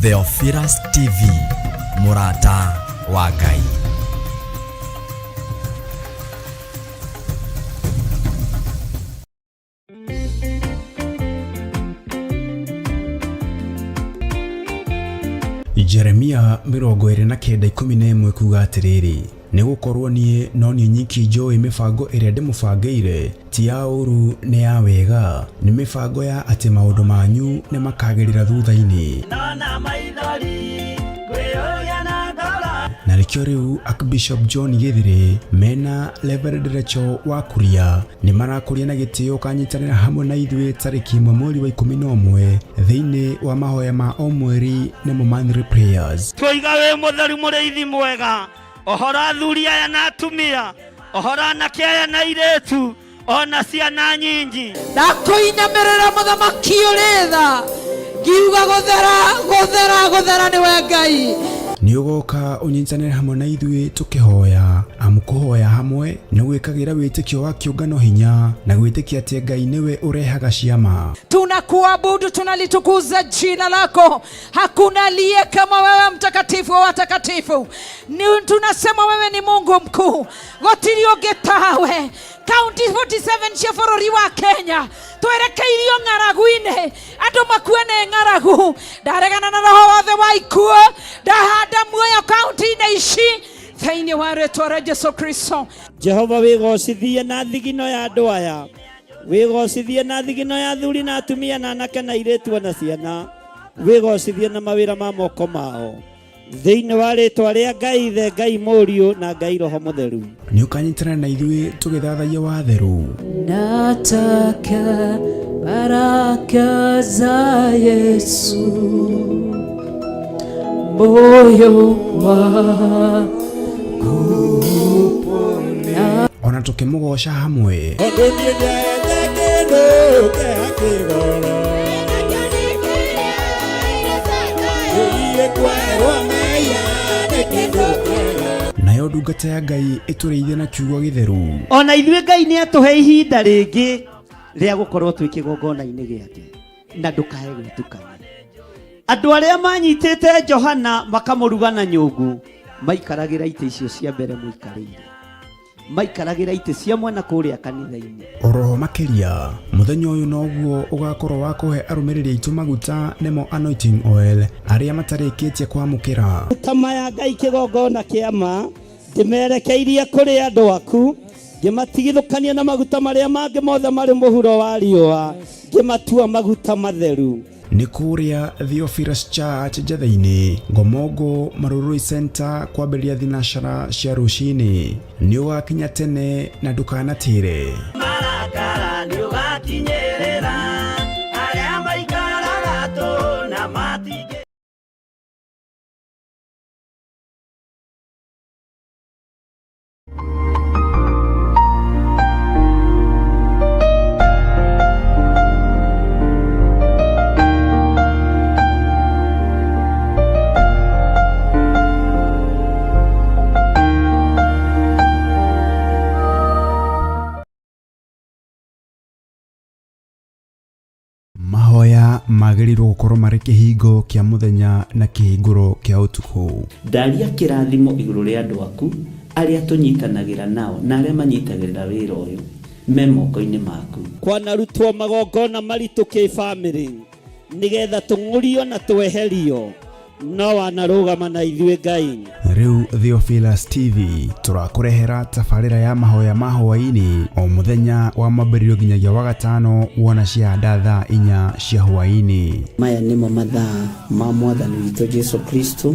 Theophilus TV, mũrata wa Ngai. Jeremia 29:11 kuga atĩrĩrĩ, nĩ gũkorwo niĩ no niĩ nyiki njũĩ mĩbango ĩrĩa ndĩmũbangĩire, ti ya ũũru nĩ ya wega, nĩ mĩbango ya atĩ maũndũ manyu nĩ makagĩrĩra thutha-inĩ. Ndona maithori ngwĩyũria na ngoro. Na nĩkĩo rĩu Archbishop John Gĩthĩrĩ mena Reverend Rachel wa Kuria nĩ marakũria na gĩtĩo ũkanyitanĩra hamwe na ithuĩ tarĩki 1 mweri wa 11 thĩinĩ wa mahoya ma o mweri nĩmo monthly prayers. Twoiga wĩ mũtheru mũrĩithi mwega, ohora athuri aya na atumia, ohora anake aya na airĩtu, ona ciana nyinyi. Ndakũinamĩrĩra mũthamaki ũrĩ tha, ngiuga gũthera, gũthera, gũthera nĩwe Ngai. Nĩ ũgoka ũnyitanĩre hamwe na ithuĩ tũkĩhoya, amu kũhoya hamwe nĩ gwĩkagĩra wĩtĩkio wa kĩũngano hinya na gwĩtĩkia atĩ Ngai nĩwe ũrehaga ciama. Tunakuabudu, tunalitukuza jina lako. Hakuna aliye kama wewe, mtakatifu wa watakatifu. Ni tunasema wewe ni Mungu mkuu, gũtirĩ ũngĩ tawe. Kaunti 47 cia bũrũri wa Kenya twerekeirio ng'aragu-inĩ, andũ makue nĩ ng'aragu. Ndaregana na roho wothe wa ikuũ, ndahanda muoyo kaunti-inĩ ici thĩinĩ wa rĩtwa rĩa Jesu Kristo. Jehova wĩgocithie na thigino ya andũ aya, wĩgocithie na thigino ya athuri na atumia na anake na airĩtu ona ciana, wĩgocithie na mawĩra ma moko mao, thĩinĩ wa rĩtwa rĩa Ngai Ithe, Ngai Mũriũ na Ngai Roho Mũtheru. Nĩ ũkanyitanĩra na ithuĩ tũgĩthathaiya watheru. Nataka baraka za Yesu, moyo wangu upone. Ona tũkĩmũgoca hamwe. Tondũ niĩ ndete kĩndũ kĩa kĩgoro. Ũthiĩ kwerwo mehia nĩ kĩndũ kĩega. Nayo ndungata ya Ngai ĩtũrĩithie na kiugo gĩtheru. Ona ithuĩ Ngai nĩ atũhe ihinda rĩngĩ rĩa gũkorwo twĩ kĩgongona-inĩ gĩake, na ndũkae gwĩtukania. Andũ arĩa manyitĩte Johana makamũruga na nyũngũ maikaragĩra itĩ icio cia mbere mũikarĩire, maikaragĩra itĩ cia mwena kũrĩa kanitha-inĩ. Oroho makĩria mũthenya ũyũ noguo ũgakorwo wa kũhe arũmĩrĩri aitũ maguta nĩmo anointing oil arĩa matarĩkĩtie kwamũkĩra. Maguta maya Ngai kĩgongona kĩa ma ndĩmerekeirie kũrĩ andũ aku, ngĩmatigithũkania na maguta marĩa mangĩ mothe marĩ mũhuro wa riũa, ngĩmatua maguta matheru. Nĩ kũrĩa Theophilus Church Njatheinĩ, Ngomongo Marurui Center kwambĩrĩria thinacara cia rũcinĩ. Nĩ ũgakinya tene na ndũkanatĩre. Marakara nĩ ũgakinyĩrĩra arĩa maikaraga tũ na matingĩ. Mahoya magĩrĩirwo gũkorwo marĩ kĩhingo kĩa mũthenya na kĩhingũro kĩa ũtukũ. Ndaria kĩrathimo igũrũ rĩa andũ aku arĩa tũnyitanagĩra nao na arĩa manyitagĩrĩra wĩra ũyũ me moko-inĩ maku. Kwanarutwo magongona maritũ kĩbamĩrĩ nĩgetha tũng'ũrio na tweherio, no wanarũgama na ithuĩ Ngai. Rĩu Theophilus TV tũrakũrehera tabarĩra ya mahoya ma hwaĩ-inĩ o mũthenya wa mwambĩrĩrio nginyagia wa gatano wona ciahanda thaa 4 cia hwaĩ-inĩ. Maya nĩmo mathaa ma Mwathani witũ Jesu Kristo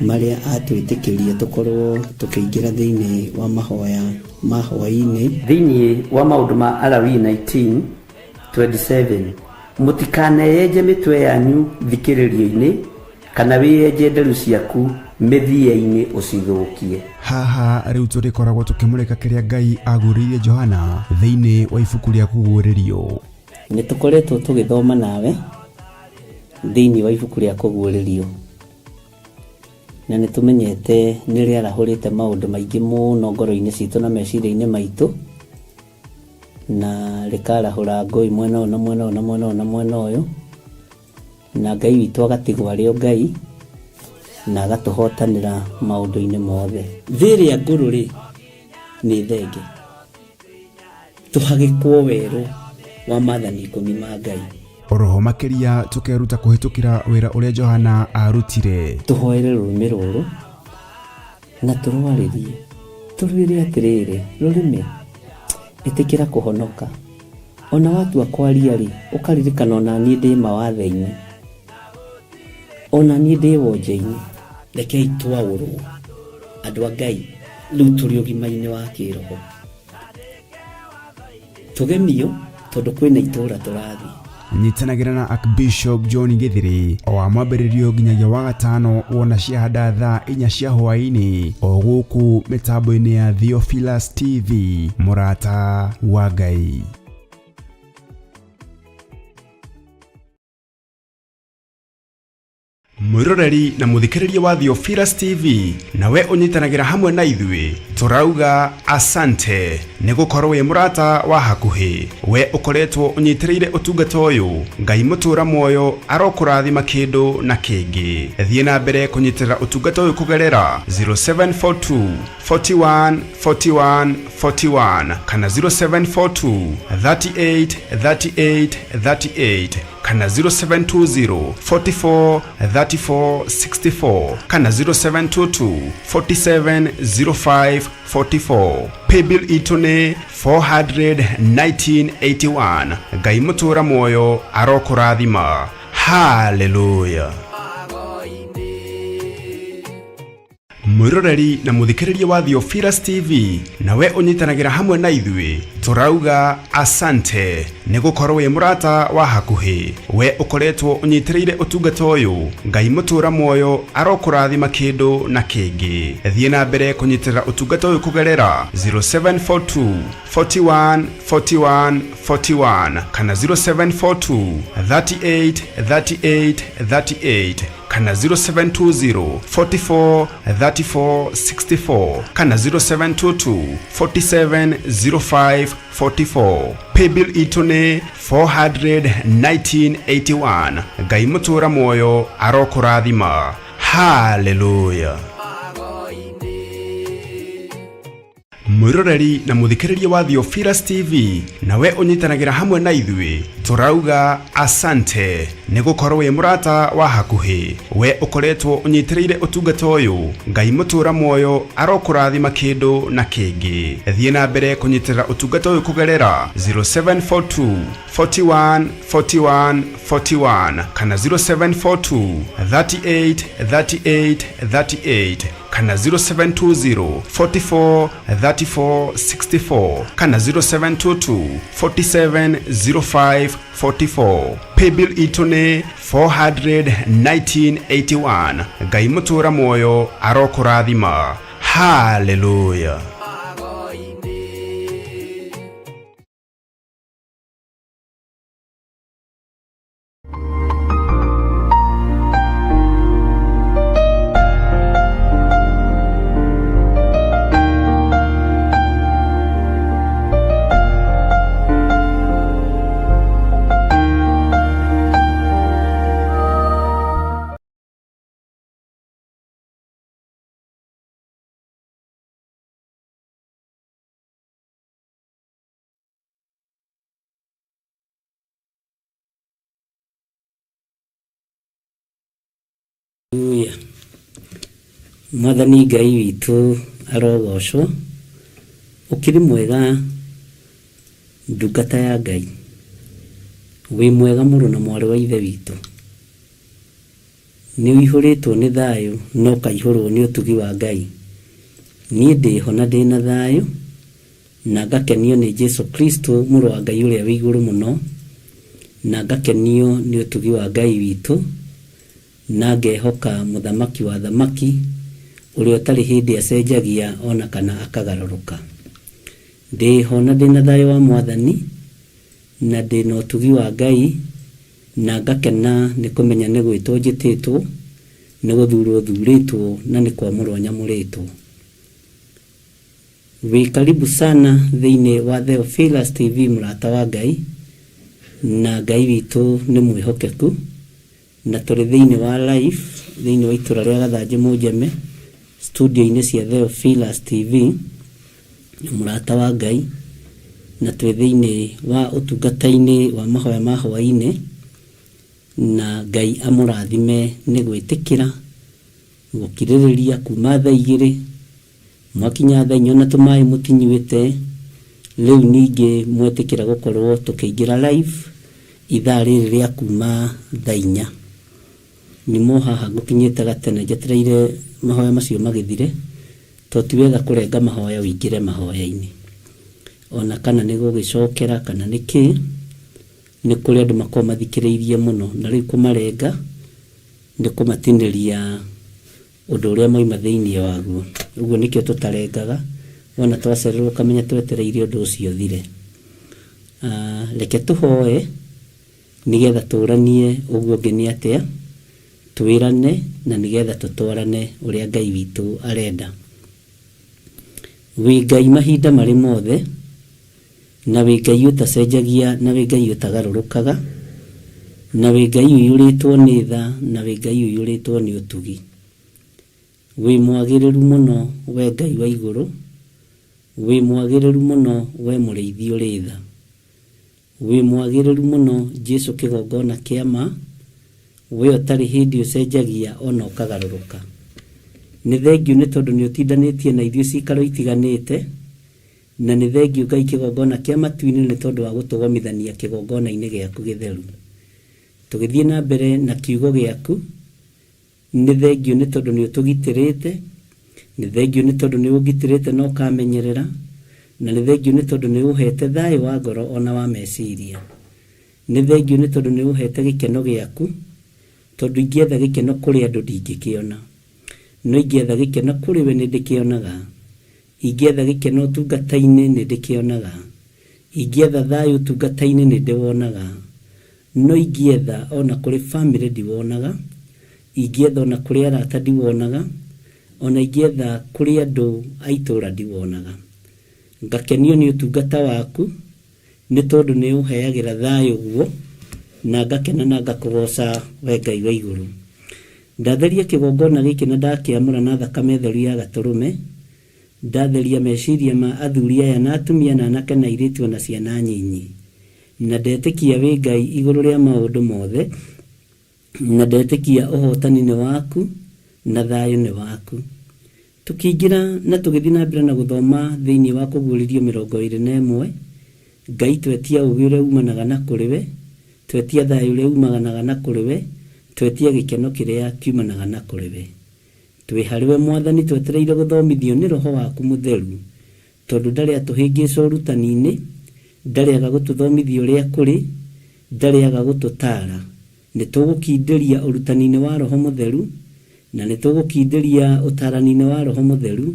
marĩa atwĩtĩkĩrie tũkorwo tũkĩingĩra thĩinĩ wa mahoya ma hwaĩ-inĩ. Thĩinĩ wa maũndũ ma Alawii 19:27, mũtikaneyenje mĩtwe yanyu thikĩrĩrio-inĩ kana wĩyenje nderu ciaku Mĩthia-inĩ ũcithũkie. Haha rĩu tũrĩkoragwo tũkĩmũrĩka kĩrĩa Ngai aguũrĩirie Johana thĩinĩ wa ibuku rĩa Kũguũrĩrio. Nĩ tũkoretwo tũgĩthoma nawe thĩinĩ wa ibuku rĩa Kũguũrĩrio, na nĩ tũmenyete nĩ rĩarahũrĩte maũndũ maingĩ mũno ngoro-inĩ citũ na meciria-inĩ maitũ, na rĩkarahũra ngũĩ mwena ũyũ na mwena ũyũ na mwena ũyũ na mwena ũyũ, na Ngai witũ agatigwo arĩ o Ngai na agatũhotanĩra maũndũ-inĩ mothe. Thĩ ĩrĩa ngũrũ rĩ, nĩ thenge, tũhagĩkwo werũ wa maathani ikũmi ma Ngai. Oroho makĩria tũkeruta kũhĩtũkĩra wĩra ũrĩa Johana arutire. Tũhoere rũrĩmĩ rũrũ na tũrwarĩrie, tũrwĩre atĩrĩrĩ, rũrĩmĩ, ĩtĩkĩra kũhonoka. Ona watua kwaria rĩ, ũkaririkana ona niĩ ndĩ mawathe-inĩ, ona niĩ ndĩ wonje-inĩ. Rekei twaũrwo andũ a Ngai, rĩu tũrĩ ũgima-inĩ wa kĩroho. Tũgemio tondũ kwĩna itũũra tũrathiĩ. Nyitanagĩra na Archbishop John Gĩthĩrĩ o wa mwambĩrĩrio nginyagia wa gatano wona ciahanda thaa inya cia hwaĩ-inĩ o gũkũ mĩtambo-inĩ ya Theophilus TV, mũrata wa Ngai. Mwĩroreri na mũthikĩrĩria wa Theophilus TV, nawe ũnyitanagĩra hamwe na ithuĩ, tũrauga asante nĩ gũkorwo wĩ mũrata wa hakuhĩ. We ũkoretwo ũnyitĩrĩire ũtungata ũyũ, Ngai mũtũra muoyo arokũrathima kĩndũ na kĩngĩ. Thiĩ na mbere kũnyitĩrĩra ũtungata ũyũ kũgerera 0742 41 41 41 kana 0742 38 38 38 kana 0720 44 34 64 kana 0722 47 05 44. Paybill itũ nĩ 41981. Ngai mũtũra muoyo arokũrathima. Haleluya. Mwĩroreri na mũthikĩrĩria wa Theophilus TV, nawe ũnyitanagĩra hamwe na ithuĩ, tũrauga asante nĩ gũkorwo wĩ mũrata wa hakuhĩ. We ũkoretwo ũnyitĩrĩire ũtungata ũyũ, Ngai mũtũra muoyo arokũrathima kĩndũ na kĩngĩ. Thiĩ na mbere kũnyitĩrĩra ũtungata ũyũ kũgerera 0742 41 41 41 kana 0742 38 38 38 kana 0720 44 34 64 kana 0722 47 05 44. Paybill itũ nĩ 41981. Ngai mũtũra muoyo arokũrathima. Haleluya. Mwĩroreri na mũthikĩrĩria wa Theophilus TV, nawe ũnyitanagĩra hamwe na ithuĩ, tũrauga asante nĩ gũkorwo wĩ mũrata wa hakuhĩ. We ũkoretwo ũnyitĩrĩire ũtungata ũyũ, Ngai mũtũra muoyo arokũrathima kĩndũ na kĩngĩ. Thiĩ na mbere kũnyitĩrĩra ũtungata ũyũ kũgerera 0742 41 41 41 kana 0742 38 38 38 kana 0720 44 34 64 kana 0722 47 05 44. Paybill itũ nĩ 41981. Ngai mũtũra muoyo arokũrathima. Haleluya. Haleluya. Mwathani Ngai witũ arogocwo, ũkĩrĩ mwega ndungata ya Ngai, wĩ mwega mũrũ na mwarĩ wa ithe witũ, nĩ ũihũrĩtwo nĩ thayũ na ũkaihũrwo nĩ ũtugi wa Ngai. Niĩ ndĩho na ndĩna thayũ na ngakenio nĩ Jesu Kristo mũrũ wa Ngai ũrĩa wĩ igũrũ mũno, na ngakenio nĩ ũtugi wa Ngai witũ, na ngehoka mũthamaki wa thamaki Ũrĩa ũtarĩ hĩndĩ acenjagia ona kana akagarũrũka. Ndĩ ho na ndĩna thayũ wa Mwathani, na ndĩna ũtugi wa Ngai, na ngakena nĩ kũmenya nĩ gwĩtwo njĩtĩtwo, nĩ gũthurwo thurĩtwo, na nĩ kwamũrwo nyamũrĩtwo. Wĩ karibu sana thĩinĩ wa Theophilus TV mũrata wa Ngai, na Ngai witũ nĩ mwĩhokeku. Na tũrĩ thĩinĩ wa live thĩinĩ wa itũra rĩa Gathanjĩ Mũnjeme, studio-inĩ cia Theophilus TV, mũrata wa Ngai, na twĩ thĩinĩ wa ũtungata-inĩ wa mahoya ma hwaĩ-inĩ, na Ngai amũrathime nĩ gwĩtĩkĩra gũkirĩrĩria kuma thaa igĩrĩ Mwakinya thaa inya ona tũmaĩ mũtinyuĩte, rĩu ningĩ mwetĩkĩra gũkorwo tũkĩingĩra live ithaa rĩrĩ rĩa kuma thaa inya. Nyuma o haha ngũkinyĩte gatene njetereire mahoya macio magĩthire, to ti wega kũrenga mahoya ũingĩre mahoya-inĩ. Ona kana nĩ gũgĩcokera kana nĩ kĩ, nĩ kũrĩ andũ makoragwo mathikĩrĩirie mũno, na rĩu kũmarenga nĩ kũmatinĩria Ũndũ ũrĩa moima thĩinĩ waguo. Ũguo nĩkĩo tũtarengaga, wona twacererwo ũkamenya twetereire ũndũ ũcio ũthire. Reke tũhoe nĩgetha tũranie ũguo ũngĩ nĩ atĩa, twĩrane na nĩgetha tũtwarane ũrĩa Ngai witũ arenda. Wĩ Ngai mahinda marĩ mothe. Na wĩ Ngai ũtacenjagia, na wĩ Ngai ũtagarũrũkaga, na wĩ Ngai ũiyũrĩtwo nĩ tha, na wĩ Ngai ũiyũrĩtwo nĩ ũtugi. Wĩ mwagĩrĩru mũno, wee Ngai wa igũrũ, wĩ mwagĩrĩru mũno, wee mũrĩithi ũrĩ tha. Wĩ mwagĩrĩru mũno, Jesu kĩgongona kĩa ma, wee ũtarĩ hĩndĩ ũcenjagia o na ũkagarũrũka. Nĩ thengiũ nĩ tondũ nĩ ũtindanĩtie na ithuĩ ciikaro itiganĩte, Na nĩ thengiũ Ngai kĩgongona kĩa matu-inĩ nĩ tondũ wa gũtũgomithania kĩgongona-inĩ gĩaku gĩtheru. Tũgĩthiĩ na mbere na kiugo gĩaku, nĩ thengiũ nĩ tondũ nĩ ũtũgitĩrĩte, nĩ thengiũ nĩ tondũ nĩ ũngitĩrĩte na ũkamenyerera, na nĩ thengiũ nĩ tondũ nĩ ũhete thayũ wa ngoro o na wa meciria. Nĩ thengiũ nĩ tondũ nĩ ũhete gĩkeno gĩaku, tondũ ingĩetha gĩkeno kũrĩ andũ ndingĩkĩona, no ingĩetha gĩkeno kũrĩ we nĩ ndĩkĩonaga. Ingĩetha gĩkeno ũtungata-inĩ nĩ ndĩkĩonaga. Ingĩetha thayũ ũtungata-inĩ nĩ ndĩwonaga. No ingĩetha o na kũrĩ famĩlĩ ndiwonaga. Ingĩetha o na kũrĩ arata ndiwonaga. O na ingĩetha kũrĩ andũ a itũũra ndiwonaga. Ngakenio nĩ ũtungata waku nĩ tondũ nĩ ũheagĩra thayũ guo, na ngakena na ngakũgooca wee Ngai wa igũrũ. Ndatheria kĩgongona gĩkĩ na ndakĩamũra na thakame theru ya Gatũrũme, ndatheria meciria ma athuri aya na atumia na anake na airĩtu o na ciana nyinyi. Na ndetĩkia wĩ Ngai igũrũ rĩa maũndũ mothe, na ndetĩkia ũhotani nĩ waku na thayũ nĩ waku. Tũkĩingĩra na tũgĩthiĩ na mbere na gũthoma thĩinĩ wa Kũguũrĩrio 21, Ngai twetia ũũgĩ ũrĩa umanaga na kũrĩ we, twetia thayũ ũrĩa umanaga na kũrĩ we, twetia gĩkeno kĩrĩa kiumanaga na kũrĩ we. Twĩ harĩ we Mwathani twetereire gũthomithio nĩ Roho waku Mũtheru, tondũ ndarĩ atũhĩngĩca ũrutani-inĩ, ndarĩ aga gũtũthomithia ũrĩa kũrĩ, ndarĩ aga gũtũtaara. Nĩ tũgũkindĩria ũrutani-inĩ wa Roho Mũtheru, na nĩ tũgũkindĩria ũtaarani-inĩ wa Roho Mũtheru,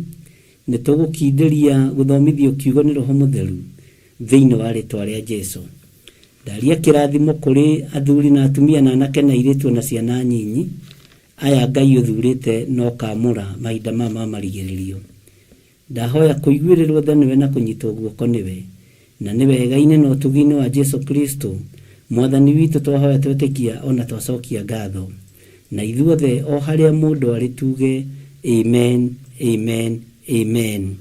nĩ tũgũkindĩria gũthomithio kiugo nĩ Roho Mũtheru, thĩinĩ wa rĩtwa rĩa Jesu. Ndaria kĩrathimo kũrĩ athuri na atumia na anake na airĩtu o na ciana nyinyi, aya Ngai ũthurĩte na ũkaamũra mahinda maya ma marigĩrĩrio. Ndahoya kũiguĩrĩrwo tha nĩwe na kũnyitwo guoko nĩwe, na nĩ wega-inĩ na ũtugi-inĩ wa Jesu Kristo, Mwathani witũ twahoya twetĩkia o na twacokia ngatho. Na ithuothe o harĩa mũndũ arĩ tuuge, Amen, Amen, Amen.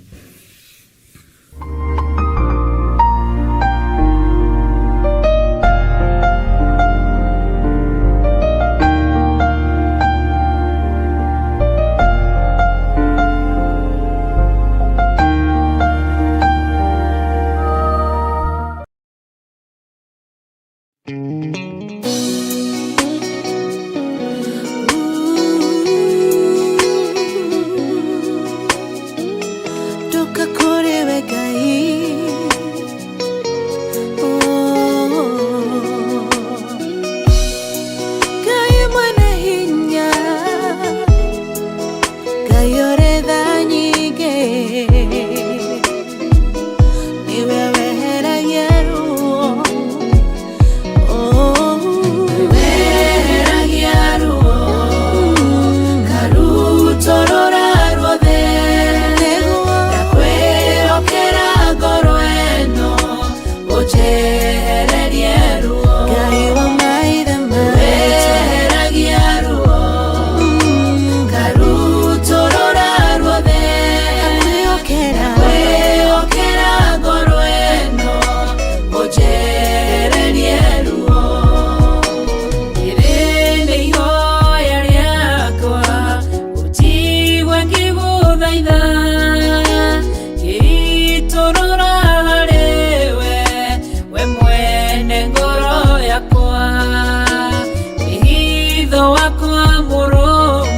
Watho wakwa mũrũmu,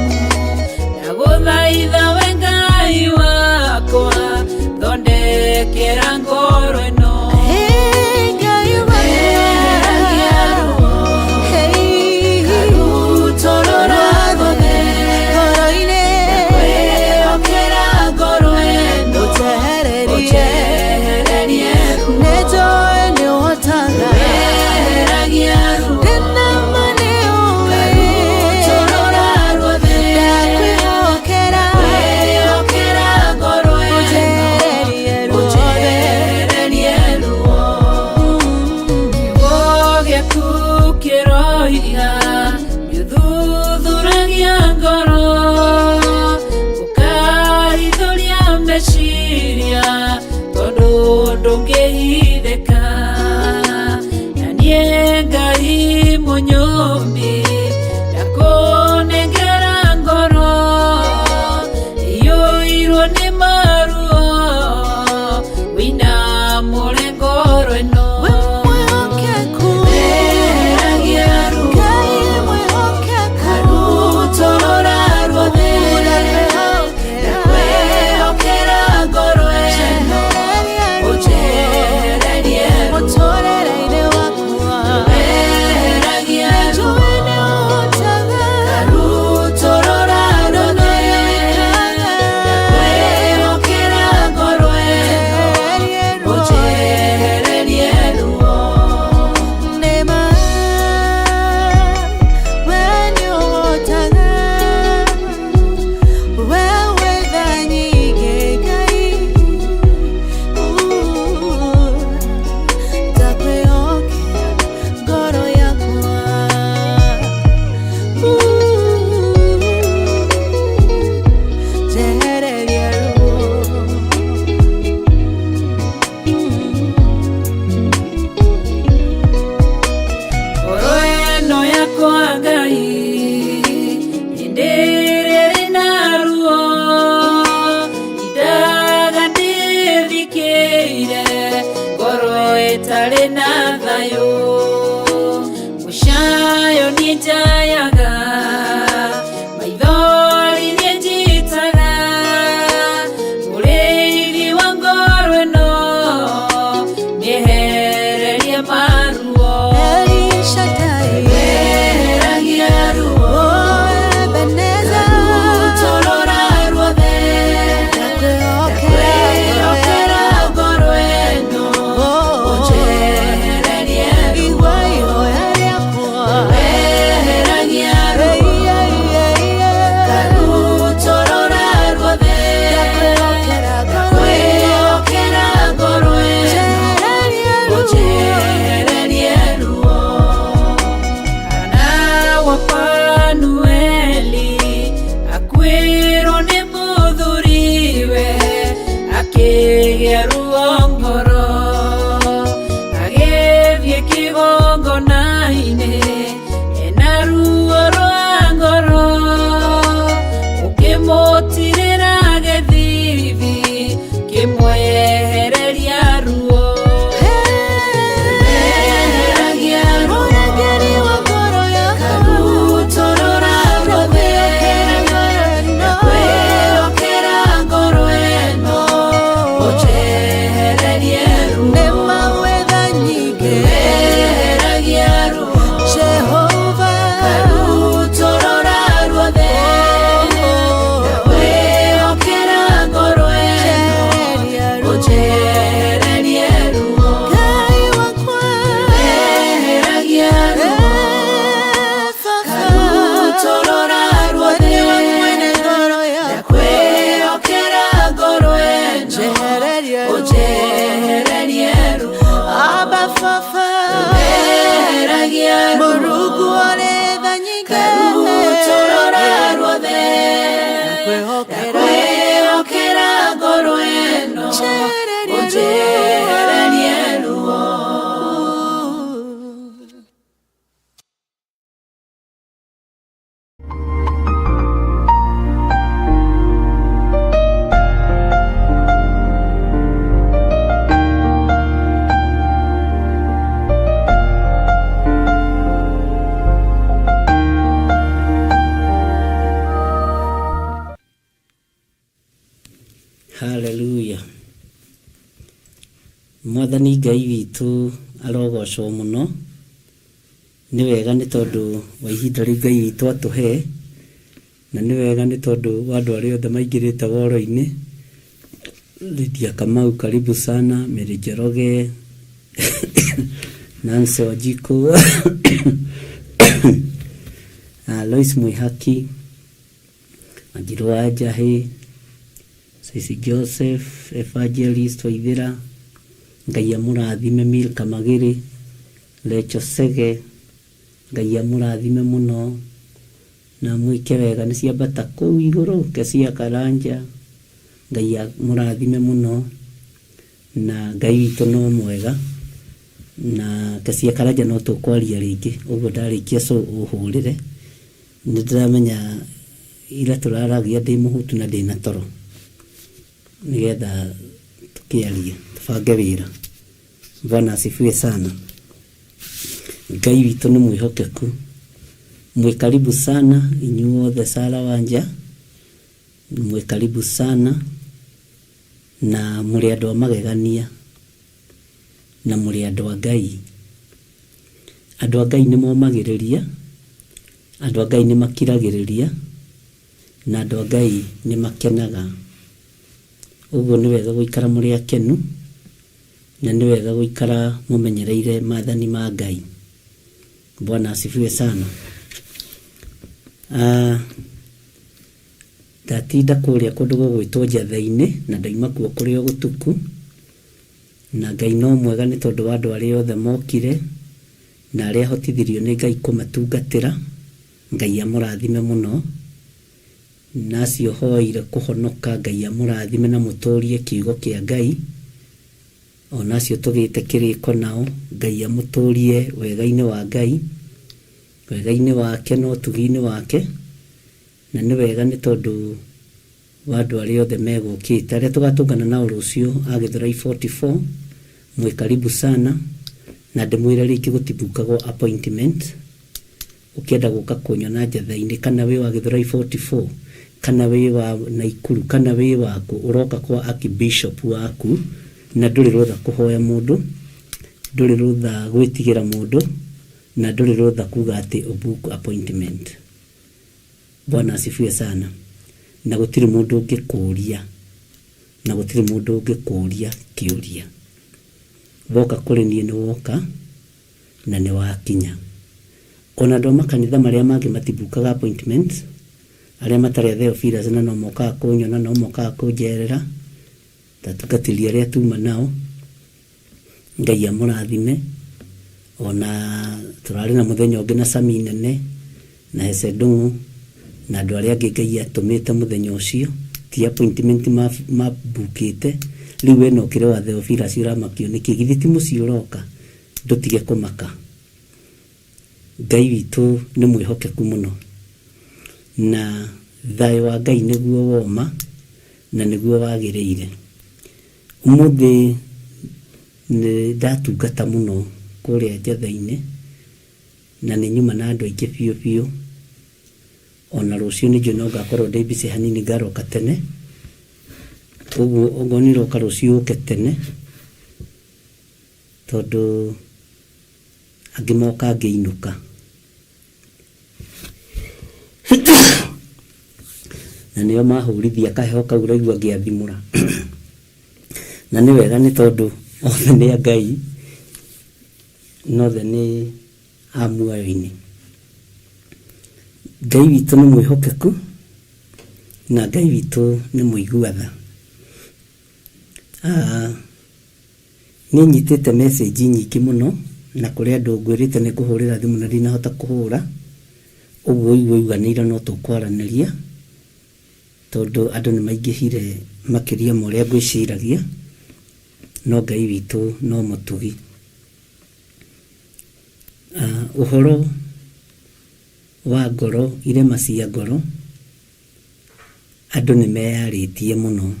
ndagũthaitha we Ngai wakwa, thondekera ngoro ĩno. Eheragia ruo, karutũrũra ruothe, ndakwĩhokera ngoro ĩno, ũnjehererie ruo. Eheragia ruo, karutũrũra ruothe, ndakwĩhokera ngoro ĩno, ũnjehererie ruo. Kiugo gĩaku kĩroiga nĩũthuthuragia ngoro, ũkahithũria meciria, tondũ ndũngĩhithĩka. Na niĩ Ngai mũnyũmbi, ndakũnengera ngoro iyũirwo nĩ maruo, wĩinamũre ngoro ĩno. Eheragia ruo, karutũrũra ruothe, ndakwĩhokera ngoro ĩno, ũnjehererie ruo. Eheragia ruo, karutũrũra ruothe, ndakwĩhokera ngoro ĩno, ũnjehererie ruo. Ngoro ĩno yakwa Ngai, hĩndĩ ĩrĩa ĩrĩ na ruo, indaga ndĩthikĩire, ngoro ĩtarĩ na thayũ. Mũcayo niĩ njayaga, maithori niĩ njitaga, mũrĩithi wa ngoro ĩno, mĩehererie maruo. Eheragia ruo, karutũrũra ruothe, ndakwĩhokera ngoro ĩno, ũnjehererie ruo. Eheragia ruo, karutũrũra ruothe, ndakwĩhokera ngoro ĩno, ũnjehererie ruo. Hana wa Fanueli akuĩrwo nĩ mũthuriwe, akĩgĩa ruo ngoro, agĩthiĩ kĩgongona-inĩ ena ruo rwa ngoro, ũkĩmũtirĩra gĩthithi, kĩmwehereria ruo. Eheragia ruo, karutũrũra ruothe, ndakwĩhokera ngoro ĩno, ũnjehererie. Mwathani Ngai witũ arogocwo mũno. Nĩ wega nĩ tondũ wa ihinda rĩu Ngai witũ atũhe, na nĩ wega nĩ tondũ wa andũ arĩa othe maingĩrĩte woro-inĩ. Lydia Kamau, karibu sana. Mary Njoroge, Nancy Wanjikũ, Lois Mwihaki, Wanjirũ wa Njahĩ, Sisi Joseph, Evangelist Waithĩra, Ngai amũrathime. Milka Magĩrĩ, Lecho Sege, Ngai amũrathime mũno na mwĩke wega. Nĩ ciambata kũu igũrũ. Kesia Karanja, Ngai amũrathime mũno, na Ngai witũ no mwega. Na Kesia Karanja, no tũkwaria rĩngĩ ũguo ndarĩkia, so ũhũrĩre. Nĩ ndĩramenya ira tũraragia ndĩ mũhutu na ndĩna toro, nĩgetha tũkĩarie tũbange wĩra. Bwana asifiwe sana. Ngai witũ nĩ mwĩhokeku. Mwĩ karibu sana inyuothe. Sara Wanja, mwĩ karibu sana, na mũrĩ andũ a magegania na mũrĩ andũ a Ngai. Andũ a Ngai nĩ momagĩrĩria, andũ a Ngai nĩ makiragĩrĩria, na andũ a Ngai nĩ makenaga. Ũguo nĩ wega gũikara mũrĩ akenu, na nĩ wega gũikara mũmenyereire maathani ma Ngai. Bwana asifiwe sana. Ndatinda kũrĩa kũndũ gũgwĩtwo Njatha-inĩ, na ndauma kuo kũrĩ o gũtuku, na Ngai no mwega nĩ tondũ wa andũ arĩa othe mokire na arĩa ahotithirio nĩ Ngai kũmatungatĩra. Ngai amũrathime mũno, na acio hoeire kũhonoka, Ngai amũrathime na mũtũrie kiugo kĩa Ngai. Ona acio tũgĩte kĩrĩko nao, Ngai amũtũrie wega-inĩ wa Ngai, wega-inĩ wake na ũtugi-inĩ wake. Na nĩ wega nĩ tondũ wa andũ arĩa othe megũkĩte, arĩa tũgatũngana nao rũciũ a Gĩthũrai 44, mwĩ karibu sana. Na ndĩmwĩre rĩngĩ, gũtibukagwo appointment. Ũkĩenda gũka kũnyona Njatha-inĩ, kana wĩ wa Gĩthũrai 44, kana wĩ wa Naikuru, kana wĩ waku, ũroka kwa archbishop waku, na ndũrĩ rũtha kũhoya mũndũ, ndũrĩ rũtha gwĩtigĩra mũndũ, na ndũrĩ rũtha kuga atĩ ũbook appointment. Bwana asifiwe sana. Na gũtirĩ mũndũ ũngĩkũria, na gũtirĩ mũndũ ũngĩkũria kĩũria. Woka kũrĩ niĩ, nĩ woka na nĩ wakinya. Ona andũ a makanitha marĩa mangĩ matibukaga appointment, arĩa matarĩ a Theophilus, na no mokaga kũnyona, no mokaga kũnjerera tatungatĩri arĩa tuma nao. Ngai amũrathime. Ona tũrarĩ na mũthenya ũngĩ na Sami nene na Hese Ndung'u na andũ arĩa angĩ Ngai atũmĩte mũthenya ũcio, ti appointment mabukĩte. Rĩu we no ũkĩrĩ wa Theophilus, ũramakio nĩkĩ? Githĩ ti mũciĩ ũroka? Ndũtige kũmaka. Ngai witũ nĩ mwĩhokeku mũno, na thayũ wa Ngai nĩguo woma na nĩguo wagĩrĩire. Ũmũthĩ nĩ ndatungata mũno kũrĩa Njatha-inĩ, na nĩ nyuma na andũ aingĩ biũ biũ. Ona rũciũ nĩ njũĩ no ngakorwo ndĩ busy hanini, ngaroka tene. Ũguo ongorwo nĩ ũroka rũciũ, ũke tene, tondũ angĩ moka ngĩinũka. Na nĩo mahũrithia kaheho kau ũraigua ngĩathimũra. Na nĩ wega nĩ tondũ othe nĩ a Ngai, na othe nĩ a muoyo-inĩ. Ngai witũ nĩ mwĩhokeku, na Ngai witũ nĩ mũigua tha. Nĩ nyitĩte message nyingĩ mũno, na kũrĩ andũ ngwĩrĩte nĩ ngũhũrĩra thimũ na ndinahota kũhũra. Ũguo ũigue ũiganĩire, no tũkwaranĩria, tondũ andũ nĩ maingĩhire makĩria ma ũrĩa ngwĩciragia, no Ngai witũ no mũtugi. Ũhoro wa ngoro, irema cia ngoro, andũ nĩ meyarĩtie mũno,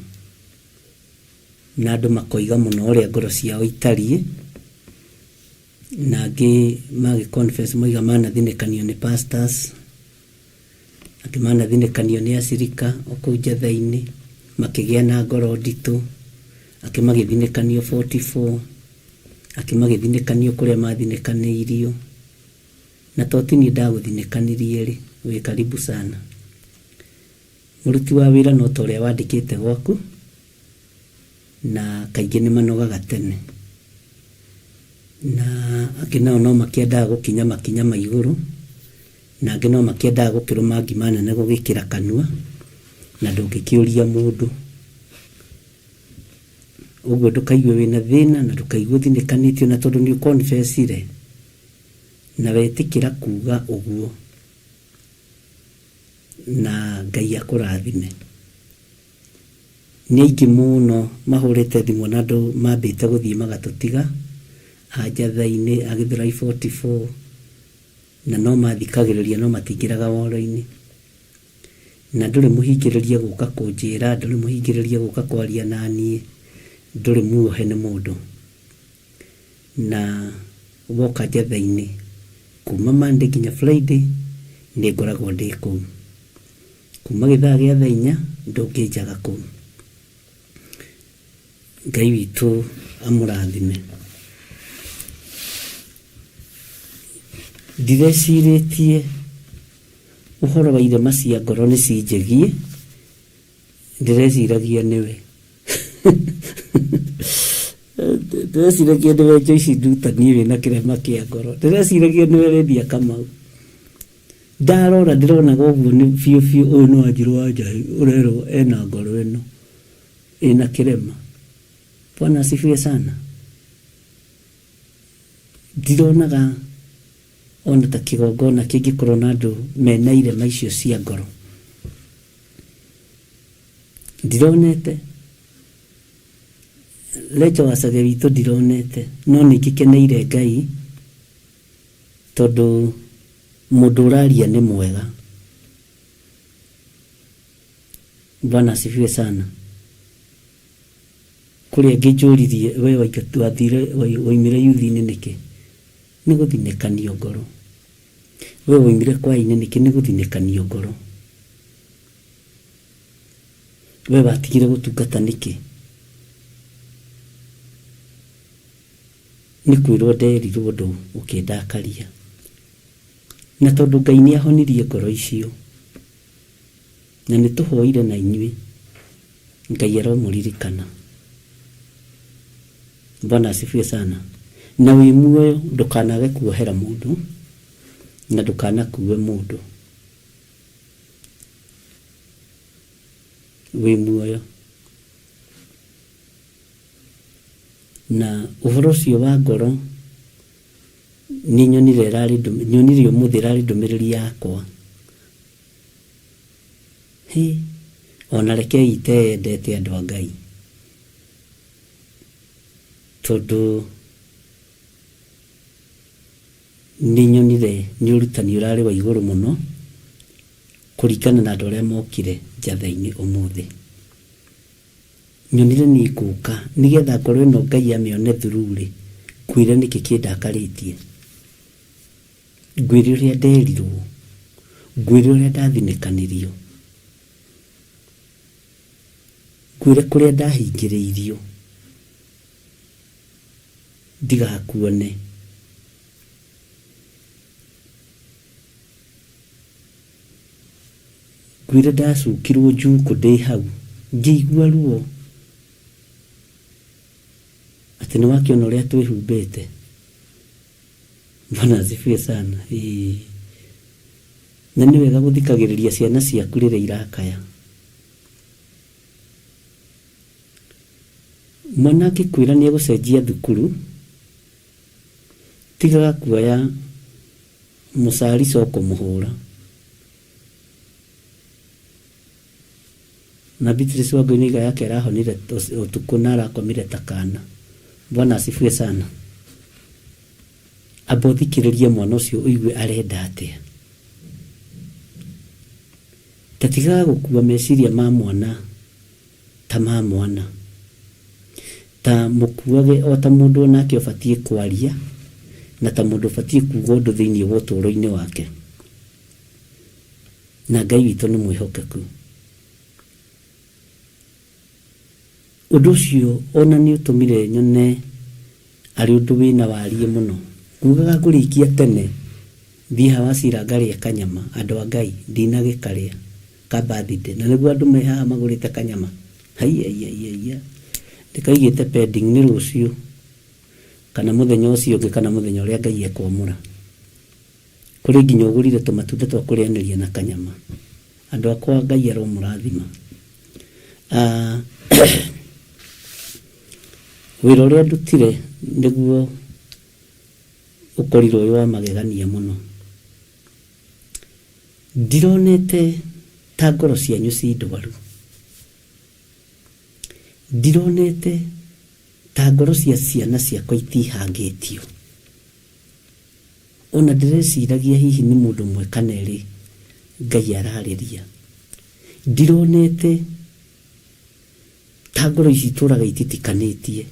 na andũ makoiga mũno ũrĩa ngoro ciao itariĩ, na angĩ magĩ confess moiga manathinĩkanio nĩ pastors, angĩ manathinĩkanio nĩ acirika o kũu Njatha-inĩ, makĩgĩa na ngoro nditũ, angĩ magĩthinĩkanio 44. Angĩ magĩthinĩkanio kũrĩa mathinĩkanĩirio. Na to ti niĩ ndagũthinĩkanirie-rĩ, wĩ karibu sana. Mũruti wa wĩra no ta ũrĩa wandĩkĩte gwaku, na kaingĩ nĩ manogaga tene. Na angĩ nao no makĩendaga gũkinya makinya ma igũrũ, na angĩ no makĩendaga gũkĩrũma ngima nene gũgĩkĩra kanua, na ndũngĩkĩũria mũndũ. Ũguo ndũkaigue wĩna thĩna na ndũkaigue ũthinĩkanĩtio na tondũ nĩ ũ confess ire na wetĩkĩra kuga ũguo na Ngai akũrathime. Nĩ aingĩ mũno mahũrĩte thimũ na andũ mambĩte gũthiĩ magatũtiga, a Njatha-inĩ, a Gĩthũrai 44, na no mathikagĩrĩria no matingĩraga woro-inĩ. Na ndũrĩ mũhingĩrĩrie gũka kũnjĩra, ndũrĩ mũhingĩrĩrie gũka kwaria na niĩ, ndũrĩ muohe nĩ mũndũ. Na woka Njatha-inĩ, kuma Monday nginya Friday, nĩ ngoragwo ndĩ kũu. Kuma gĩthaa gĩa thaa inya ndũngĩnjaga kũu. Ngai witũ amũrathime. Ndirecirĩtie ũhoro wa irema cia ngoro nĩ cinjĩgiĩ, ndĩreciragia nĩwe. Ndĩreciragia nĩwe Joyce Nduta niĩ wĩna kĩrema kĩa ngoro. Ndĩreciragia nĩwe Lydia Kamau. Ndarora ndĩronaga ũguo nĩ biũ biũ ũyũ nĩ Wanjirũ wa Njahi ũrerwo ena ngoro ĩno ĩna kĩrema. Bwana asifiwe sana. Ndironaga ona ta kĩgongona kĩngĩkorwo na andũ mena irema icio cia ngoro. Ndironete Lecho Wacage witũ ndironete no nĩ ngĩkeneire Ngai Tondũ mũndũ ũraria nĩ mwega. Bwana asifiwe sana. Kũrĩ angĩ njũririe we wathire waumire youth-inĩ nĩkĩ? Nĩ gũthinĩkanio ngoro. We waumire kwaya-inĩ nĩkĩ? Nĩ gũthinĩkanio ngoro. We watigire gũtungata nĩkĩ? Nĩ kwĩrwo nderirwo ũndũ ũkĩndakaria. Na tondũ Ngai nĩ ahonirie ngoro icio, na nĩ tũhoire na inyuĩ, Ngai aromũririkana. Bwana asifiwe sana. Na wĩ muoyo ndũkanage kuohera mũndũ, na ndũkanakue mũndũ. Wĩ muoyo. Na ũhoro ũcio wa ngoro nĩ nyonire ĩrarĩ nyonire ũmũthĩ ĩrarĩ ndũmĩrĩri yakwa. Hĩ, ona rekei iteyendete andũ a Ngai. Tondũ nĩ nyonire nĩ ũrutani ũrarĩ wa igũrũ mũno kũringana na andũ arĩa mokire njatha-inĩ ũmũthĩ. Nyonire niĩ ngũka nĩgetha ngoro ĩno Ngai amĩone through rĩ, ngwĩre nĩkĩ kĩndakarĩtie. Ngwĩre ũrĩa nderirwo, ngwĩre ũrĩa ndathinĩkanirio, ngwĩre kũrĩa ndahingĩrĩirio ndigakuone. Ngwĩre ndacukirwo njukũ ndĩ hau ngĩigua ruo atĩ nĩ wakĩona ũrĩa twĩhumbĩte. Bwana asifiwe sana. Ĩĩ. Na nĩ wega gũthikagĩrĩria ciana ciaku rĩrĩa irakaya. Mwana angĩkwĩra nĩ egũcenjia thukuru, tigaga kuoya mũcarica ũkũmũhũra. Na Beatrice Wangui nĩaiga yake arahonire ũtukũ na arakomire ta kana. Bwana asifiwe sana. Amba ũthikĩrĩrie mwana ũcio ũigue arenda atĩa. Ta tigaga gũkua meciria ma mwana ta ma mwana. Ta mũkuage o ta mũndũ o nake ũbatiĩ kwaria na ta mũndũ ũbatiĩ kuga ũndũ thĩinĩ wa ũtũũro-inĩ wake. Na Ngai witũ nĩ mwĩhokeku. Ũndũ ũcio o na nĩ ũtũmire nyone Arĩ ũndũ wĩna wariĩ mũno. Ngugaga ngũrĩkia tene thiĩ ha Wacira ngarĩe kanyama andũ a Ngai ndinagĩkarĩa ka birthday na nĩguo andũ me haha magũrĩte kanyama haiaiaiaia ndĩkaigĩte pending nĩ rũciũ kana mũthenya ũcio ũngĩ kana mũthenya ũrĩa Ngai ekwamũra. Kũrĩ nginya ũgũrire tũmatunda twa kũrĩanĩria na kanyama. Andũ akwa Ngai aromũrathima. Ah, wĩra ũrĩa ndutire nĩguo ũkorirwo wĩ wa magegania mũno. Ndironete ta ngoro cianyu ci ndwaru. Ndironete ta ngoro cia ciana ciakwa itihangĩtio. Ona ndĩreciragia hihi nĩ mũndũ ũmwe kana erĩ Ngai ararĩria. Ndironete ta ngoro ici itũraga ititikanĩtie.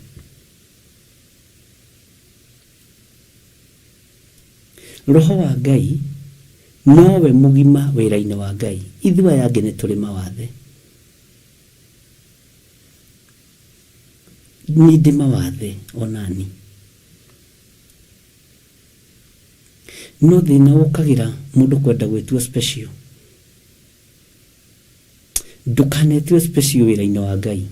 Roho wa Ngai nowe mũgima wĩra-inĩ wa Ngai. Ithuĩ aya angĩ nĩ tũrĩ mawathe. Niĩ ndĩ mawathe onani. No thĩna ũkagĩra mũndũ kwenda gwĩtua special. Ndũkanetue special wĩra-inĩ wa Ngai.